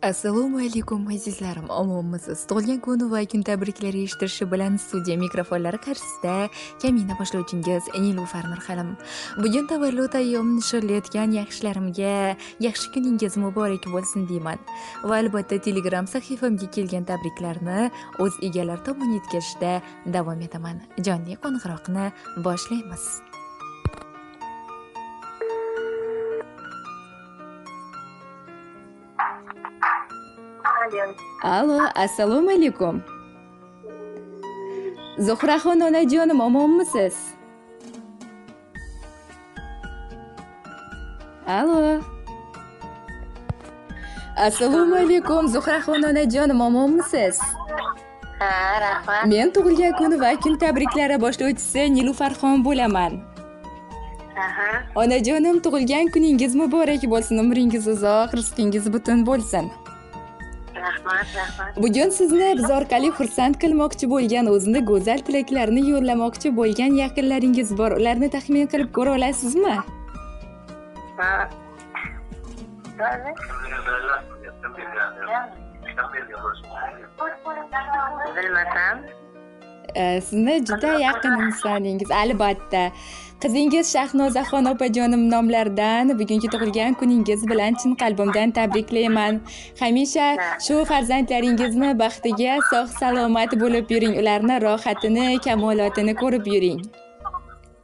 Assalomu alaykum azizlarim, omonmisiz? Tug'ilgan kun va kun tabriklari eshitirishi bilan studiya mikrofonlari qarshisida kamina boshlovchingiz Nilufar Nurhalim. Bugun tavallud ayyomini nishonlayotgan yaxshilarimga yaxshi kuningiz muborak bo'lsin deyman. Va albatta Telegram sahifamga kelgan tabriklarni o'z egalari tomon yetkazishda davom etaman. Jonli qo'ng'iroqni boshlaymiz. Alo, assalomu alaykum. Zuhraxon onajonim, omonmisiz? Alo. Assalomu alaykum, Zuhraxon onajonim, omonmisiz? Ha, rahmat. Men tug'ilgan kun va kun tabriklari boshlovchisi Nilufarxon bo'laman. Aha. Onajonim, tug'ilgan kuningiz muborak bo'lsin, umringiz uzoq, rizqingiz butun bo'lsin. Rahmat, rahmat. Bugun sizni biz orqali xursand qilmoqchi bo'lgan, o'zini go'zal tilaklarini yo'llamoqchi bo'lgan yaqinlaringiz bor. Ularni taxmin qilib ko'ra olasizmi? Ha. Bilmasam. Sizni juda yaqin insoningiz, albatta. Qizingiz Shahnozaxon opajonim nomlaridan bugungi tug'ilgan kuningiz bilan chin qalbimdan tabriklayman. Hamisha shu farzandlaringizni baxtiga sog' salomat bo'lib yuring, ularni rohatini, kamolotini ko'rib yuring.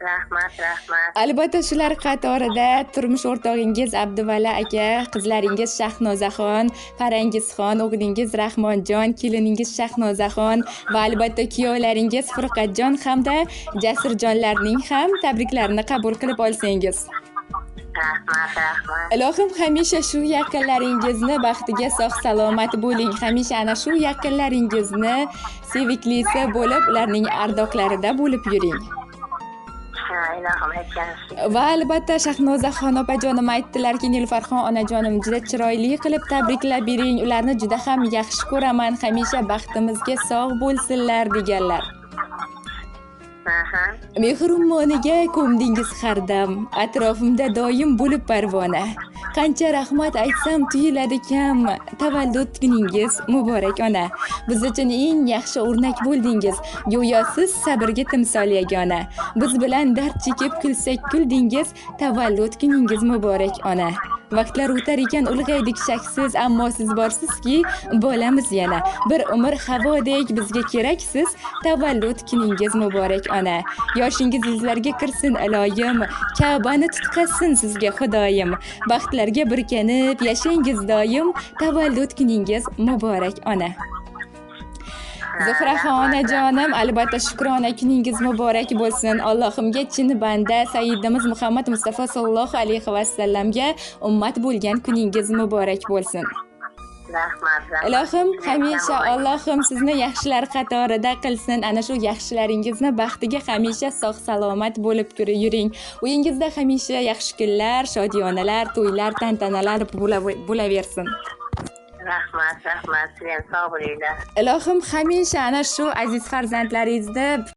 Rahmat, rahmat. Albatta shular qatorida turmush o'rtog'ingiz Abduvali aka, qizlaringiz Shahnozaxon, Farangizxon, o'g'lingiz Rahmonjon, keliningiz Shahnozaxon va albatta kuyovlaringiz Furqatjon hamda Jasurjonlarning ham tabriklarini qabul qilib olsangiz. Rahmat, rahmat. Ilohim hamisha shu yaqinlaringizni baxtiga sog' salomat bo'ling. Hamisha ana shu yaqinlaringizni seviklisi bo'lib, ularning ardoqlarida bo'lib yuring. Va albatta Shahnozaxon opajonim aytdilarki, Nilufarxon onajonim juda chiroyli qilib tabriklab bering, ularni juda ham yaxshi ko'raman, hamisha baxtimizga sog' bo'lsinlar deganlar. Mehr ummoniga ko'mdingiz har dam, atrofimda doim bo'lib parvona. Qancha rahmat aytsam tuyuladi kam, tavallud kuningiz muborak ona. Biz uchun eng yaxshi o'rnak bo'ldingiz, go'yo siz sabrga timsol yagona. Biz bilan dard chekib kulsak kuldingiz, tavallud kuningiz muborak ona. Vaqtlar o'tar ekan ulg'aydik shaksiz, ammo siz borsizki bolamiz yana. Bir umr havodek bizga keraksiz, tavallud kuningiz muborak ona. Yoshingiz yuzlarga kirsin iloyim, Ka'bani tutqazsin sizga Xudoyim. Baxtlarga burkanib yashangiz doim, tavallud kuningiz muborak ona. Zuhraxon onajonim, albatta shukrona kuningiz muborak bo'lsin. Allohimga chin banda sayyidimiz Muhammad Mustafa sallallohu alayhi vasallamga ummat bo'lgan kuningiz muborak bo'lsin. Rahmat, rahmat. Ilohim hamisha Allohim sizni yaxshilar qatorida qilsin. Ana shu yaxshilaringizni baxtiga hamisha sog' salomat bo'lib yuring. Uyingizda hamisha yaxshi kunlar, shodiyonalar, to'ylar, tantanalar bo'laversin. Rahmat, rahmat. Siz ham sog' bo'linglar. Ilohim hamisha ana shu aziz farzandlaringizni